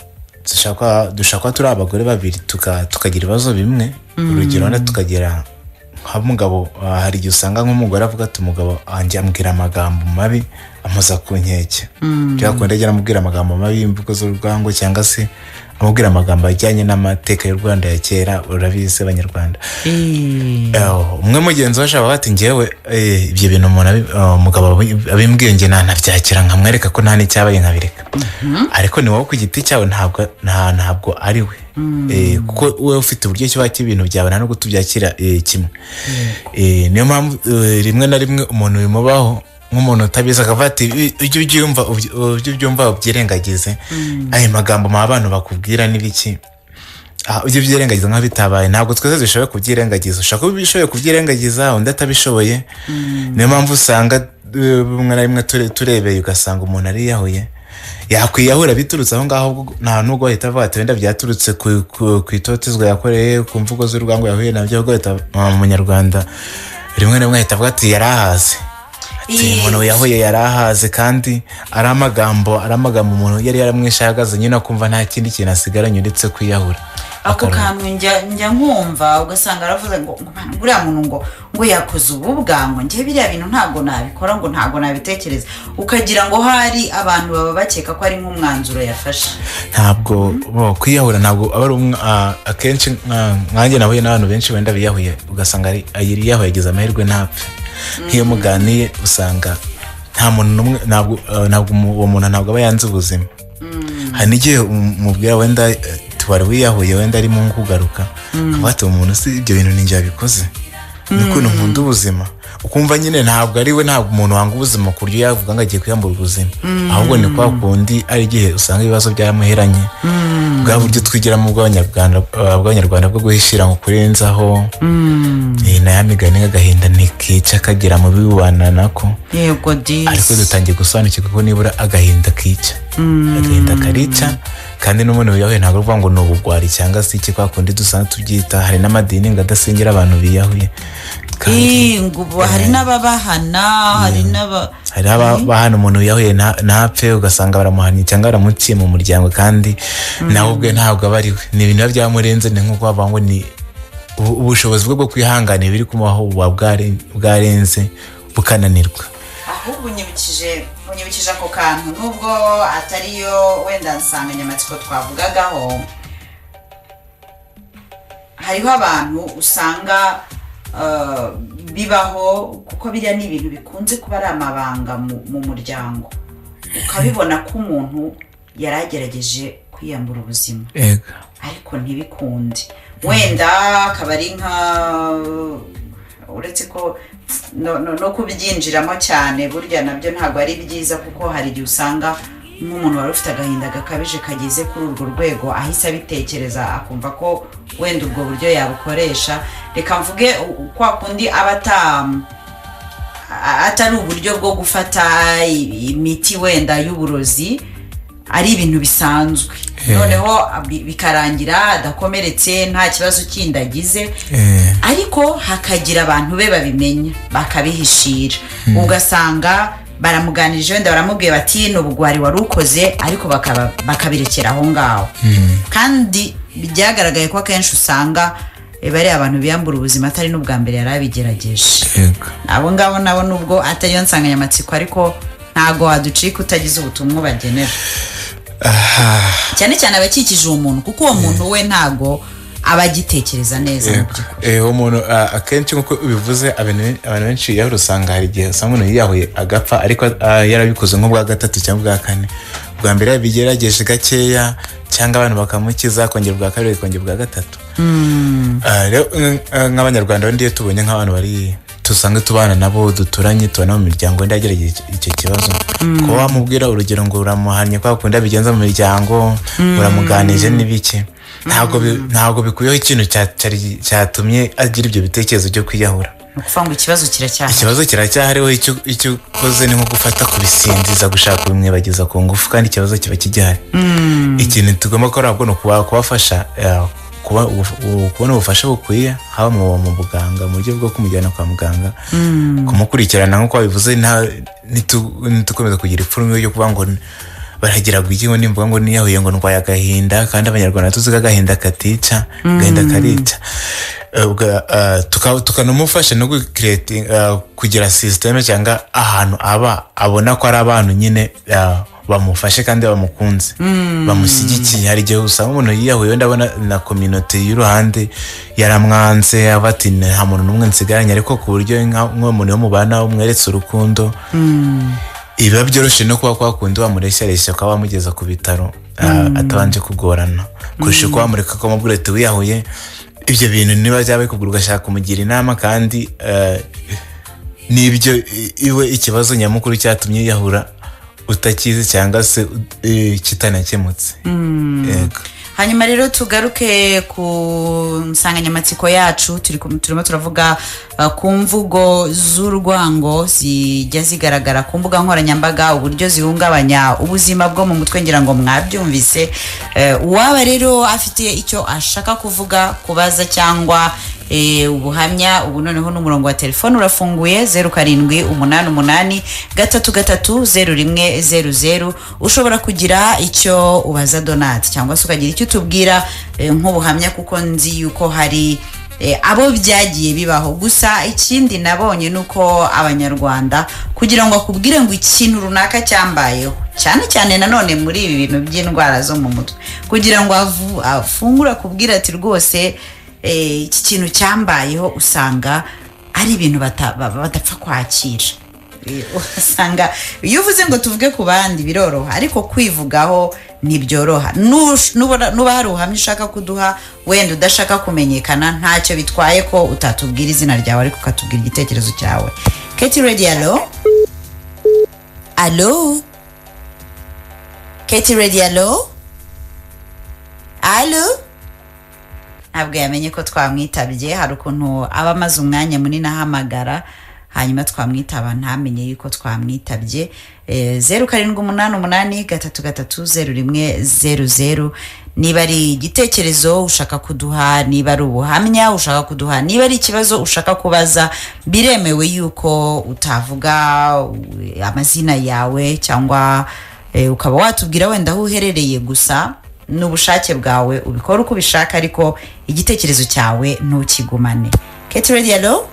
kuba turi abagore babiri tukagira ibibazo bimwe. Urugero wenda tukagira nk'umugabo, hari igihe usanga nk'umugore avuga ati umugabo wanjye ambwira amagambo mabi, ampoza ku nkeke. Byakunda ajya amubwira amagambo mabi, imvugo z'urwango, cyangwa se amubwira amagambo ajyanye n'amateka y'u Rwanda ya kera, urabizi Abanyarwanda. Umwe mugenzi we ashobora ati: "Njyewe ibyo bintu umuntu umugabo abimbwiye, njye nanabyakira nkamwereka ko nta n'icyabaye, nkabireka." Ariko ni wowe ku giti cyawe, ntabwo ntabwo ari we. Kuko wowe ufite uburyo ki wakira ibintu byawe, nta nubwo tubyakira kimwe. Niyo mpamvu rimwe na rimwe umuntu bimubaho, nk'umuntu utabizi akavuga ati: "Ujye ubyumva ubyirengagize, ayo magambo maba abantu bakubwira n'ibiki. Ujye ubyirengagiza nk'aho bitabaye." Ntabwo twese dushoboye kubyirengagiza. Ushobora kuba ubishoboye kubyirengagiza, undi atabishoboye. Niyo mpamvu usanga rimwe na rimwe turebeye ugasanga umuntu ariyahuye. Yakwiyahura biturutse aho ngaho, nta nubwo bahita bavuga ati wenda byaturutse ku itotezwa yakoreye, ku mvugo z'urwango yahuye nabyo, ahubwo bahita umunyarwanda rimwe na rimwe ahita avuga ati yarahaze, ati umuntu yahuye yarahaze, kandi ari amagambo umuntu yari yaramwishe ahagaze nyine, akumva nta kindi kintu asigaranye uretse kwiyahura. Ako Akaruhuka. kantu njya nkumva, ugasanga aravuze ngo "Man, uriya muntu ngo yakoze ububwa, ngo njye biriya bintu ntabwo nabikora, ngo ntabwo nabitekereza," ukagira ngo hari abantu baba bakeka ko ari nk'umwanzuro yafashe. Ntabwo bo kwiyahura ntabwo aba ari akenshi nkanjye nahuye n'abantu benshi wenda biyahuye, ugasanga yariyahuye agize amahirwe ntapfe. Nk'iyo muganiye usanga nta muntu n'umwe, ntabwo uwo muntu ntabwo aba yanze ubuzima. Hari n'igihe umubwira wenda wari wiyahuye, wenda arimo nko kugaruka, akavuga ati: "Umuntu si ibyo bintu ni njye wabikoze, ni ukuntu nkunda ubuzima." Ukumva nyine ntabwo ari we, ntabwo umuntu wanga ubuzima ku buryo yavuga ngo agiye kwiyambura ubuzima, ahubwo ni kwa kundi ari igihe usanga ibibazo byaramuheranye, bwa buryo twigiramo bw'Abanyarwanda bwo guhishira ngo kurenzaho. Na ya migani, agahinda ntikica kagera mu bibana nako. Yego disi. Ariko dutangiye gusobanukirwa ko nibura agahinda kica, agahinda karica, kandi n'umuntu wiyahuye ntabwo ari ukuvuga ngo ni ubugwari cyangwa se iki, kwa kundi dusanzwe tubyita. Hari n'amadini ngo adasengera abantu biyahuye kandi ngo ubu hari n'ababahana, hari n'aba Hari abahana umuntu wiyahuye ntapfe, ugasanga baramuhannye cyangwa baramuciye mu muryango, kandi nawe ubwe ntabwo aba ari we, ni ibintu biba byamurenze. Ni nk'uko bavuga ngo ni ubushobozi bwe bwo kwihangana ibiri kumubaho buba bwarenze bukananirwa. Ahubwo unyibukije ako kantu, nubwo atariyo wenda nsanganyamatsiko twavugagaho. Hariho abantu usanga bibaho, kuko biriya ni ibintu bikunze kuba ari amabanga mu muryango, ukabibona ko umuntu yari agerageje kwiyambura ubuzima ariko ntibikunde. Wenda akaba ari nka, uretse ko no kubyinjiramo cyane burya nabyo ntabwo ari byiza, kuko hari igihe usanga nk'umuntu wari ufite agahinda gakabije kageze kuri urwo rwego ahise abitekereza, akumva ko wenda ubwo buryo yabukoresha. Reka mvuge kwa kundi aba atari uburyo bwo gufata imiti wenda y'uburozi, ari ibintu bisanzwe, noneho bikarangira adakomeretse, nta kibazo kindi agize, ariko hakagira abantu be babimenya bakabihishira, ugasanga baramuganirije, wenda baramubwiye bati ni ubugwari wari ukoze, ariko bakabirekera aho ngaho. Kandi byagaragaye ko akenshi usanga bariya abantu biyambura ubuzima atari n'ubwa mbere yari abigerageje. Abo ngabo nabo, nubwo atariyo nsanganyamatsiko, ariko ntago waducika utagize ubutumwa ubagenera, cyane cyane abakikije uwo muntu, kuko uwo muntu we ntago aba agitekereza neza mu by'ukuri. Umuntu akenshi nk'uko ubivuze, abantu benshi biyahura, usanga hari igihe usanga umuntu yiyahuye agapfa, ariko yarabikoze nk'ubwa gatatu cyangwa ubwa kane. Ubwa mbere yabigerageje gakeya cyangwa abantu bakamukiza, akongera ubwa kabiri, akongera ubwa gatatu. Rero nk'Abanyarwanda wenda iyo tubonye nk'abantu bari dusanzwe tubana nabo, duturanye, tubana mu miryango, wenda yagerageje icyo kibazo, kuba wamubwira urugero ngo uramuhannye kwa kundi abigenza mu miryango, uramuganije n'ibiki, ntabwo bikuyeho ikintu cyatumye agira ibyo bitekerezo byo kwiyahura. Ni ukuvuga ngo ikibazo kiracyahari. Ikibazo kiracyahariho. Icyo ukoze ni nko gufata kubisinziza, gushaka kubimwibagiza ku ngufu, kandi ikibazo kiba kigihari. Ikintu tugomba gukora ahubwo ni kubafasha kubona ubufasha bukwiye, haba mu buganga, mu buryo bwo kumujyana kwa muganga, kumukurikirana nk'uko babivuze. Ntitukomeza kugira ipfunwe ryo kuvuga ngo baragira ngo iki, ngo nimvuga ngo niyahuye, ngo ndwaye agahinda, kandi Abanyarwanda tuzi ko agahinda katica. Agahinda karica. Tukanamufasha no kugira sisiteme cyangwa ahantu aba abona ko ari abantu nyine. bamufashe kandi bamukunze, bamushyigikiye. Hari igihe usanga umuntu yiyahuye, ndabona na communauté y'uruhande yaramwanze, aba ati nta muntu n'umwe nsigaranye, ariko ku buryo nk'uwo muntu yo mubana umweretse urukundo, biba byoroshye no kuba kwa kundi wamureshyareshya ukaba wamugeza ku bitaro atabanje kugorana, kurusha uko wamureka ukamubwira ati wiyahuye. Ibyo bintu niba byaba bikugura ugashaka kumugira inama, kandi n'ibyo iwe ikibazo nyamukuru cyatumye yiyahura utakizi cyangwa se kitanakemutse. Yego. Hanyuma rero tugaruke ku nsanganyamatsiko yacu. Turimo turavuga ku mvugo z'urwango zijya zigaragara ku mbuga nkoranyambaga, uburyo zihungabanya ubuzima bwo mu mutwe. Ngira ngo mwabyumvise. Uwaba rero afite icyo ashaka kuvuga, kubaza cyangwa ubuhamya, ubu noneho n'umurongo wa telefone urafunguye: 0788330100. Ushobora kugira icyo ubaza Donat cyangwa se ukagira icyo utubwira nk'ubuhamya, kuko nzi yuko hari abo byagiye bibaho. Gusa ikindi nabonye ni uko Abanyarwanda, kugira ngo akubwire ngo ikintu runaka cyambayeho, cyane cyane nanone muri ibi bintu by'indwara zo mu mutwe, kugira ngo afungure akubwire ati rwose iki kintu cyambayeho, usanga ari ibintu badapfa kwakira. Usanga iyo uvuze ngo tuvuge ku bandi biroroha, ariko kwivugaho ntibyoroha. Nuba hari ubuhamya ushaka kuduha, wenda udashaka kumenyekana, ntacyo bitwaye ko utatubwira izina ryawe, ariko ukatubwira igitekerezo cyawe. Keti Redi, alo, alo, Keti Redi, alo, alo. Ntabwo yamenye ko twamwitabye. Hari ukuntu aba amaze umwanya munini ahamagara, hanyuma twamwitaba ntamenye yuko twamwitabye. 0788330100. Niba ari igitekerezo ushaka kuduha, niba ari ubuhamya ushaka kuduha, niba ari ikibazo ushaka kubaza, biremewe yuko utavuga amazina yawe cyangwa ukaba watubwira wenda aho uherereye gusa. N'ubushake bwawe, ubikora uko ubishaka, ariko igitekerezo cyawe ntukigumane. Keti Redi, alo.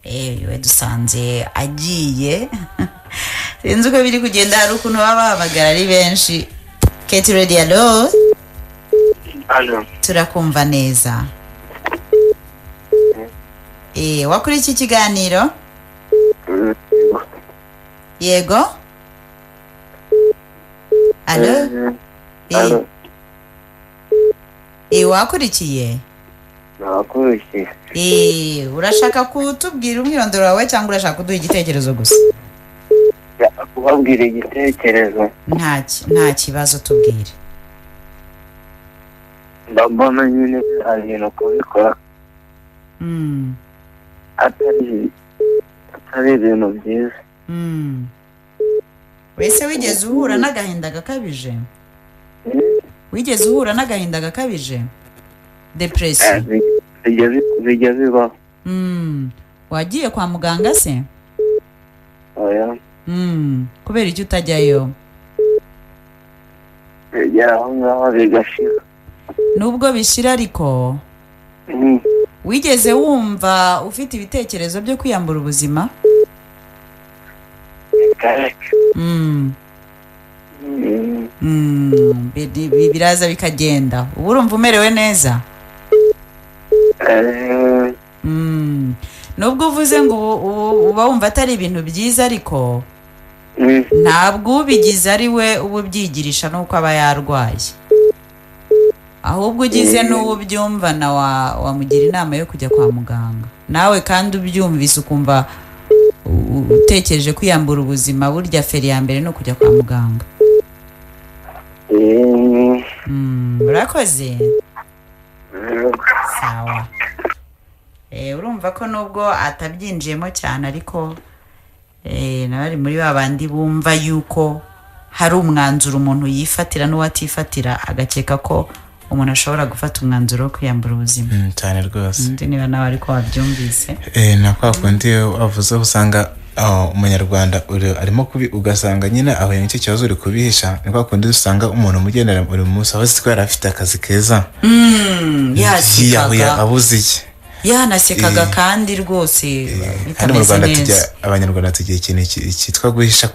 We dusanze agiye, sinzi uko biri kugenda. Hari ukuntu baba bahamagara ari benshi. Keti Redi, alo. Alo. Turakumva neza. Wakuri iki kiganiro? Yego, alo. Alo. Wakurikiye? Nakurikiye. Urashaka kutubwira umwirondoro wawe cyangwa urashaka kuduha igitekerezo gusa? Kubabwira igitekerezo. Nta kibazo, tubwire. Ndabona nyine hari ibintu kubikora atari ibintu byiza. Wese wigeze uhura n'agahinda gakabije? Wigeze uhura n'agahinda gakabije, depression? Bijya bibaho. Wagiye kwa muganga se? Oya. Kubera icyo utajyayo? Bigera aho ngaho bigashira. Nubwo bishira ariko, wigeze wumva ufite ibitekerezo byo kwiyambura ubuzima? Kareke. Biraza bikagenda. Ubu urumva umerewe neza? Nubwo uvuze ngo uba wumva atari ibintu byiza, ariko ntabwo ubigize ari we uba ubyigirisha, nuko aba yarwaye. Ahubwo ugize n'uwo ubyumva na wamugira inama yo kujya kwa muganga. Nawe kandi ubyumvise ukumva utekereje kwiyambura ubuzima, burya feri ya mbere ni ukujya kwa muganga. Urakoze. Sawa. Urumva ko nubwo atabyinjiyemo cyane, ariko nawe ari muri ba bandi bumva yuko hari umwanzuro umuntu yifatira n'uwatifatira, agakeka ko umuntu ashobora gufata umwanzuro wo kwiyambura ubuzima. Cyane rwose. Undi niba nawe ariko wabyumvise. Na kwa kundi wavuze, usanga Umunyarwanda arimo kubi, ugasanga nyine ahuye n'icyo kibazo uri kubihisha. Ni kwa kundi usanga umuntu umugendera buri munsi aba azi ko yari afite akazi keza, yiyahuye Yasekaga. abuze iki. Yanasekaga kandi rwose Hano mu bitameze Rwanda tujya, neza. Abanyarwanda tugira ikintu cyitwa guhisha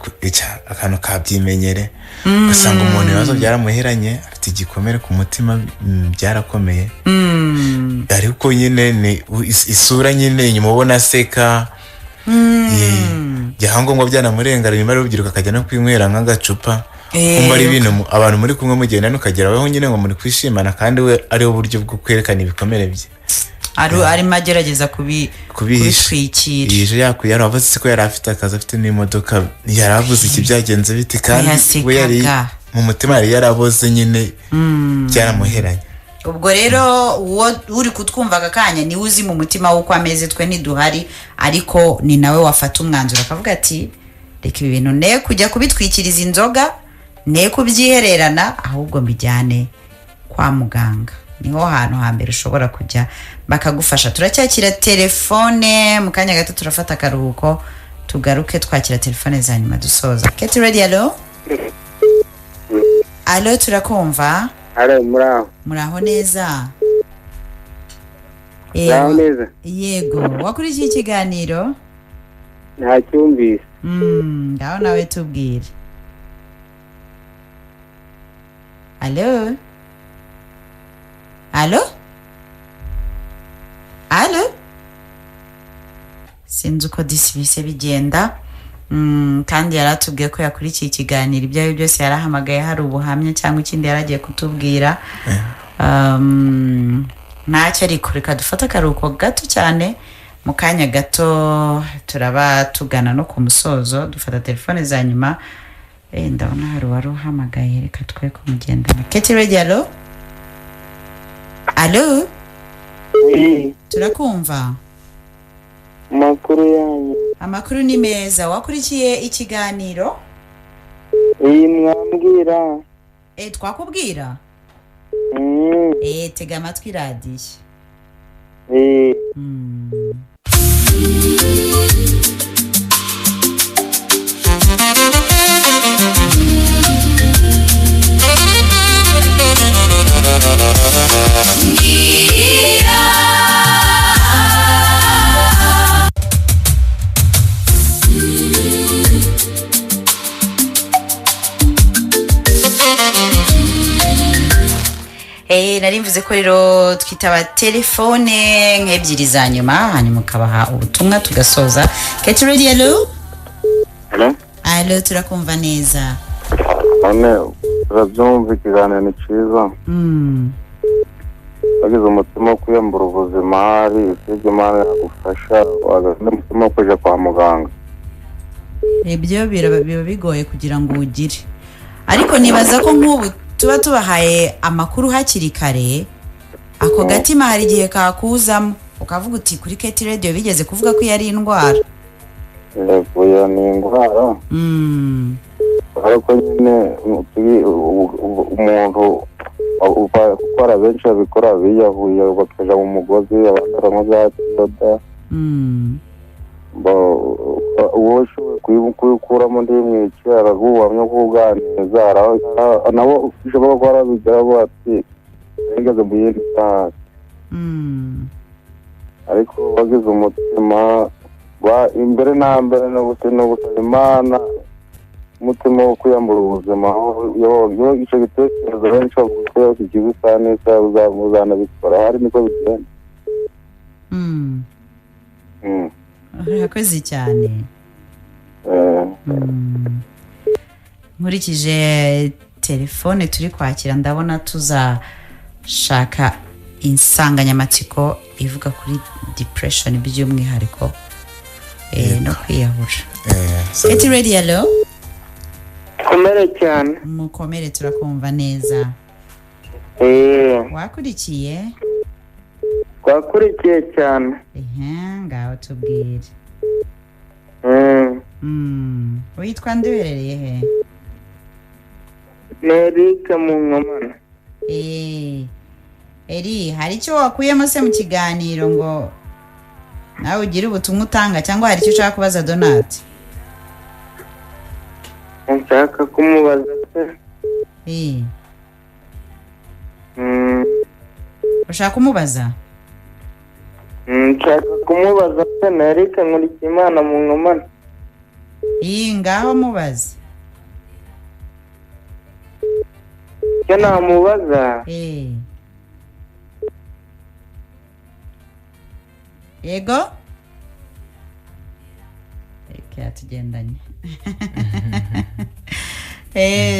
akantu kabyimenyere, ugasanga umuntu ibibazo byaramuheranye, afite igikomere ku mutima, byarakomeye, ariko nyine ni isura nyine inyuma ubona aseka. Byangombwa byanamurenga, nyuma y'urubyiruko akajya no kwinywera nk'agacupa. Kumva ari ibintu abantu muri kumwe mugendana, ukagera aho nyine ngo muri kwishimana, kandi we ariho buryo bwo kwerekana ibikomere bye. Arimo agerageza kubihisha. Kubitwikira. Yije yakuye, yaravuze ko yari afite akazi, afite n'imodoka, yaravuze iki, byagenze bite, kandi we yari Yasekaga. mu mutima yari yaraboze nyine, byaramuheranye. Ubwo rero uwo uri kutwumva aka kanya niwe uzi mu mutima w'uko ameze, twe ntiduhari, ariko ni nawe wafata umwanzuro akavuga ati: "Reka ibi bintu ne kujya kubitwikiriza inzoga, ne kubyihererana, ahubwo mbijyane kwa muganga." Niho hantu hambere ushobora kujya bakagufasha. Turacyakira telefone mu kanya gato, turafata akaruhuko, tugaruke twakira telefone za nyuma dusoza. Keti Radio, alo, alo, turakumva. Alo, muraho? Muraho neza. Muraho neza. Yego, wakurikiye ikiganiro? Ntacyumvise. Ngaho nawe tubwire. Alo, alo, alo, sinzi uko disibise bigenda. Kandi yaratubwiye ko yakurikiye ikiganiro. Ibyo ari byo byose yarahamagaye, hari ubuhamya cyangwa ikindi yaragiye kutubwira. Ntacyo, ariko reka dufate akaruhuko gato cyane. Mu kanya gato turaba tugana no ku musozo, dufata telefone za nyuma. Ndabona hari uwari uhamagaye, reka twe kumugendana. Keti Radio, alo, alo, turakumva. Amakuru yanyu? Amakuru ni meza. Wakurikiye ikiganiro? Iyi mwambwira. Twakubwira. Tega amatwi radiyo. Nari mvuze ko rero twitaba telefone nk'ebyiri za nyuma, hanyuma ukabaha ubutumwa tugasoza. Keti Radio, alo. Alo. Alo, turakumva neza. None urabyumva, ikiganiro ni cyiza. Wagize umutima wo kwiyambura ubuzima, hari usibye Imana yagufasha, wageze umutima wo kujya kwa muganga. Ibyo biba bigoye kugira ngo uwugire, ariko nibaza ko nk'ubu tuba tubahaye amakuru hakiri kare, ako gatima hari igihe kakuzamo ukavuga uti: "Kuri Keti Radio bigeze kuvuga ko iyo ari indwara." Yego, iyo ni indwara. Ariko nyine umuntu gukora, benshi babikora biyahuye, bakaja mu mugozi, abandi baranywa za soda. Uwo ushoboye kuyikuramo ndimwice, araguhamya kuganiriza, nabo ushobora kuba warabigeraho ati nigeze mu yindi saha. Ariko wagize umutima imbere na mbere no gusaba Imana umutima wo kwiyambura ubuzima. Iyo icyo gitekerezo benshi bavuga ko kigize isaha n'isaha uzanabikora, hari niko bigenda. Urakoze cyane. Nkurikije telefone turi kwakira, ndabona tuzashaka insanganyamatsiko ivuga kuri depression by'umwihariko, no kwiyahura. Keti Radio, alo. Komere cyane. Mukomere, turakumva neza. Wakurikiye? Twakurikiye cyane. Ehe, ngaho tubwire. Witwa nde, uherereye he? Ni Eric mu Nkomane. Eri, hari icyo wakuyemo se mu kiganiro ngo nawe ugire ubutumwa utanga, cyangwa hari icyo ushaka kubaza Donat? Nshaka kumubaza se. Ushaka kumubaza? Nshaka kumubaza se na Eric Nkurikiyimana mu Nkomane. Iyi ngaho mubaze. Icyo namubaza, Yego, reka tugendanye.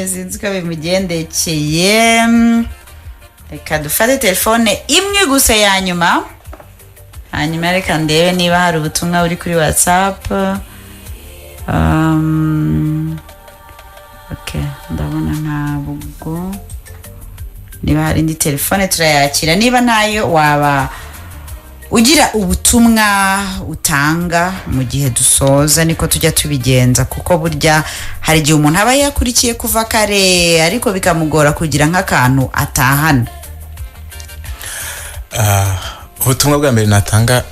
Sinzi uko bimugendekeye. Reka dufate telefone imwe gusa ya nyuma, hanyuma reka ndebe niba hari ubutumwa buri kuri WhatsApp. Okay, ndabona ntabwo. Niba hari indi telefone turayakira, niba ntayo waba ugira ubutumwa utanga mu gihe dusoza, niko tujya tubigenza, kuko burya hari igihe umuntu aba yakurikiye kuva kare ariko bikamugora kugira nk'akantu atahana. Ubutumwa bwa mbere natanga,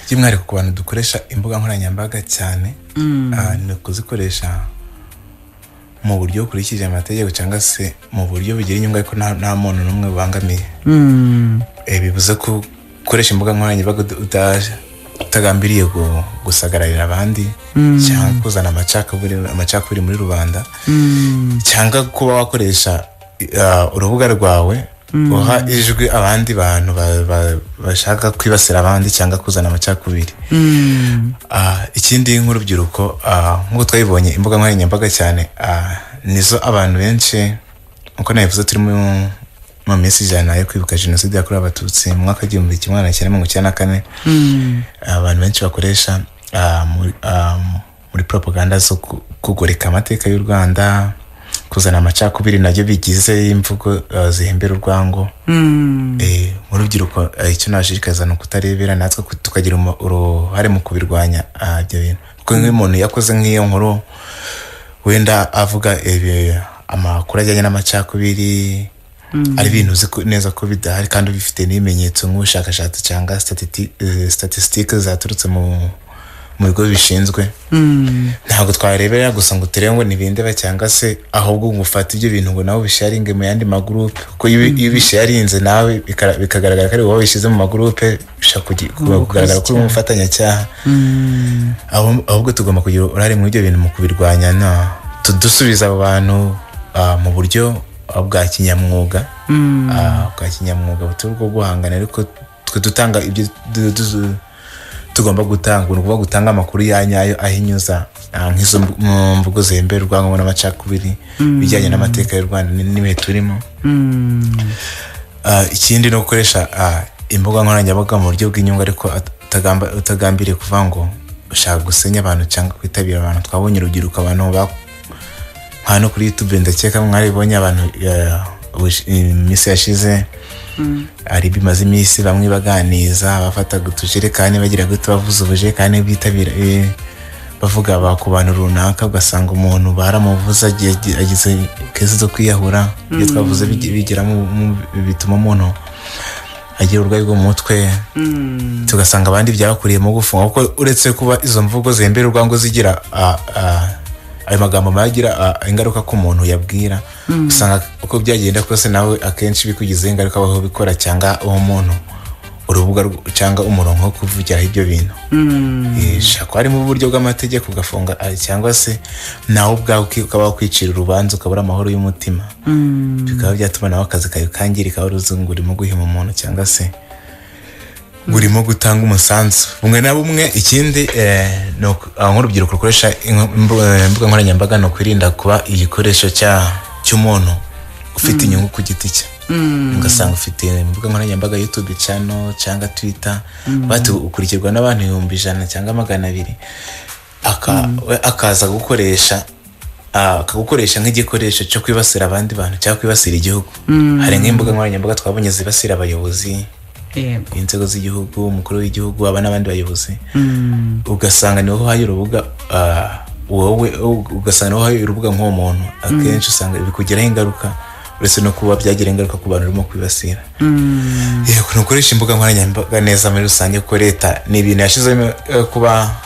by'umwihariko ku bantu dukoresha imbuga nkoranyambaga cyane, ni ukuzikoresha mu buryo bukurikije amategeko cyangwa se mu buryo bugira inyungu, ariko nta muntu n'umwe bubangamiye. Bivuze ko gukoresha imbuga nkoranyambaga utagambiriye gusagararira abandi cyangwa kuzana amacakubiri muri rubanda, cyangwa kuba wakoresha urubuga rwawe uha ijwi abandi bantu bashaka kwibasira abandi cyangwa kuzana amacakubiri. Ikindi nk'urubyiruko, nk'uko twabibonye imbuga nkoranyambaga cyane, nizo abantu benshi, nkuko nabivuze, turi mu minsi 100 yo kwibuka jenoside yakorewe Abatutsi mu mwaka w'1994. Abantu benshi bakoresha muri propaganda zo kugoreka amateka y'u Rwanda, kuzana amacakubiri, nabyo bigize imvugo zihembera urwango. Mu rubyiruko, icyo nashishikariza ni ukutarebera, natwe tukagira uruhare mu kubirwanya, ibyo bintu, kuko nk'iyo umuntu yakoze nk'iyo nkuru wenda avuga amakuru ajyanye n'amacakubiri, ari ibintu uzi neza ko bidahari kandi ubifite n'ibimenyetso nk'ubushakashatsi cyangwa statisitike zaturutse mu bigo bishinzwe, ntabwo twarebera gusa ngo turebe ngo ntibindeba, cyangwa se ahubwo ngo ufate ibyo bintu ngo nawe ubisharinge mu yandi magurupe, kuko iyo ubisharinze nawe bikagaragara ko ari wowe wabishyize mu magurupe, bishobora kugaragara ko uri umufatanyacyaha. Ahubwo tugomba kugira uruhare muri ibyo bintu mu kubirwanya, dusubiza abo bantu mu buryo bwa kinyamwuga, butari ubwo guhangana, ariko twe dutanga ibyo tugomba gutanga, ni ukuvuga gutanga amakuru ya nyayo ahinyuza nk'izo mvugo zihembera urwango n'amacakubiri bijyanye n'amateka y'u Rwanda n'ibihe turimo. Ikindi ni ugukoresha imbuga nkoranyambaga mu buryo bw'inyungu, ariko utagambiriye kuvuga ngo ushaka gusenya abantu cyangwa kwitabira abantu. Twabonye urubyiruko, abantu hano kuri YouTube, ndakeka mwaribonye abantu iminsi yashize, ari bimaze iminsi bamwe baganiza bafataga utujerekani bagira gute, bavuza ubujerekani bitabira, bavuga ku bantu runaka, ugasanga umuntu baramuvuze agize kesi zo kwiyahura. Ibyo twavuze bituma umuntu agira uburwayi bwo mu mutwe, tugasanga abandi byabakuriyemo gufunga, kuko uretse kuba izo mvugo zihembera urwango zigira ayo magambo magira ingaruka ku muntu yabwira, usanga uko byagenda kose nawe akenshi bikugizeho ingaruka aho bikora, cyangwa uwo muntu urubuga cyangwa umurongo wo kuvugiraho ibyo bintu. Shaka harimo uburyo bw'amategeko ugafunga, cyangwa se nawe ubwawe ukaba wakwicira urubanza ukabura amahoro y'umutima, bikaba byatuma nawe akazi kawe kangirika, wari uzi ngo urimo guhima umuntu cyangwa se urimo gutanga umusanzu bumwe na bumwe. Ikindi nk'urubyiruko rukoresha imbuga nkoranyambaga ni ukwirinda kuba igikoresho cy'umuntu ufite inyungu ku giti cye. Ugasanga ufite imbuga nkoranyambaga, YouTube channel cyangwa Twitter, ukurikirwa n'abantu 100,000 cyangwa 200, akaza gukoresha akagukoresha nk'igikoresho cyo kwibasira abandi bantu cyangwa kwibasira igihugu. Hari nk'imbuga nkoranyambaga twabonye zibasira abayobozi, inzego z'igihugu, umukuru w'igihugu, aba n'abandi bayobozi, ugasanga niho uhaye urubuga, wowe ugasanga niho uhaye urubuga nk'uwo muntu. Akenshi usanga bikugiraho ingaruka, uretse no kuba byagira ingaruka ku bantu urimo kwibasira. Yego, nukoresha imbuga nkoranyambaga neza muri rusange, ko leta ni ibintu yashyizemo kuba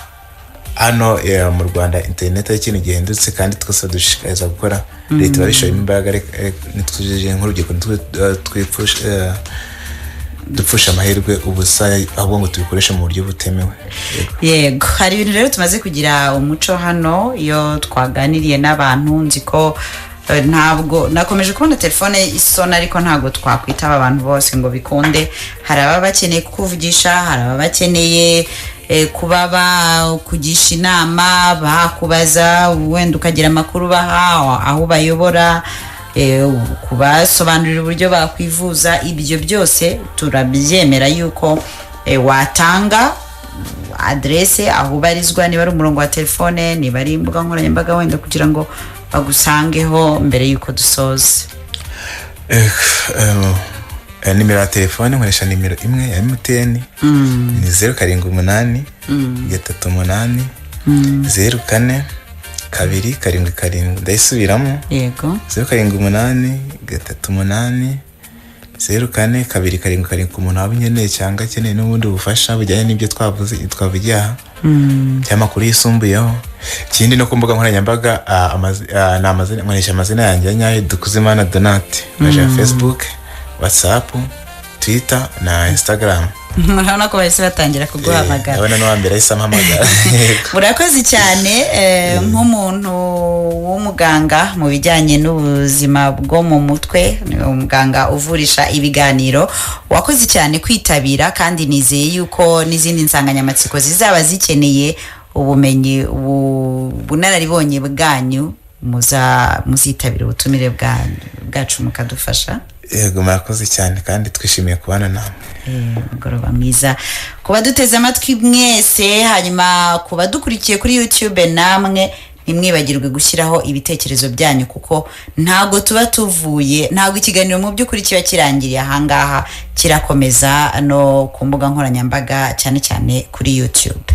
hano mu Rwanda interineti ari ikintu gihendutse kandi twese dushishikariza gukora. Leta ibabishoyemo imbaraga, nitwujije nk'urubyiruko twipfusha dupfusha amahirwe ubusa, ahubwo ngo tubikoreshe mu buryo butemewe. Yego. Yego, hari ibintu rero tumaze kugira umuco hano iyo twaganiriye n'abantu. Nzi ko ntabwo nakomeje kubona telefone isona, ariko ntabwo twakwitaba abantu bose ngo bikunde. Hari ababa bakeneye kukuvugisha, hari ababa bakeneye kuba bakugisha inama, bakubaza, wenda ukagira amakuru baha, aho bayobora, kubasobanurira uburyo bakwivuza. Ibyo byose turabyemera yuko watanga aderese, aho ubarizwa, niba ari umurongo wa telefone, niba ari imbuga nkoranyambaga wenda, kugira ngo bagusangeho mbere y'uko dusoza. Nimero ya telefone, nkoresha nimero imwe ya MTN, ni 078 38 04 277. Ndayisubiramo. Yego. 078 38 04 277, ku muntu waba unkeneye cyangwa akeneye n'ubundi bufasha bujyanye n'ibyo twavuze, twavugiye aha, cyangwa amakuru yisumbuyeho. Ikindi, no ku mbuga nkoranyambaga, ni amazina nkoresha, amazina yanjye ya nyayo, Dukuzimana Donate, nkoresha Facebook, WhatsApp, Twitter na Instagram. Murabona ko bahise batangira kuguhamagara. Ndabona n'uwa mbere ahise ampamagara. Yego. Murakoze cyane. Nk'umuntu w'umuganga mu bijyanye n'ubuzima bwo mu mutwe, ni umuganga uvurisha ibiganiro, wakoze cyane kwitabira, kandi nizeye yuko n'izindi nsanganyamatsiko zizaba zikeneye ubumenyi, bunararibonye bwanyu, muzitabira ubutumire bwacu mukadufasha. Yego, murakoze cyane kandi twishimiye kubana namwe. Umugoroba mwiza ku baduteze amatwi mwese. Hanyuma ku badukurikiye kuri YouTube, namwe ntimwibagirwe gushyiraho ibitekerezo byanyu, kuko ntabwo tuba tuvuye, ntabwo ikiganiro mu by'ukuri kiba kirangiriye ahangaha, kirakomeza no ku mbuga nkoranyambaga, cyane cyane kuri YouTube.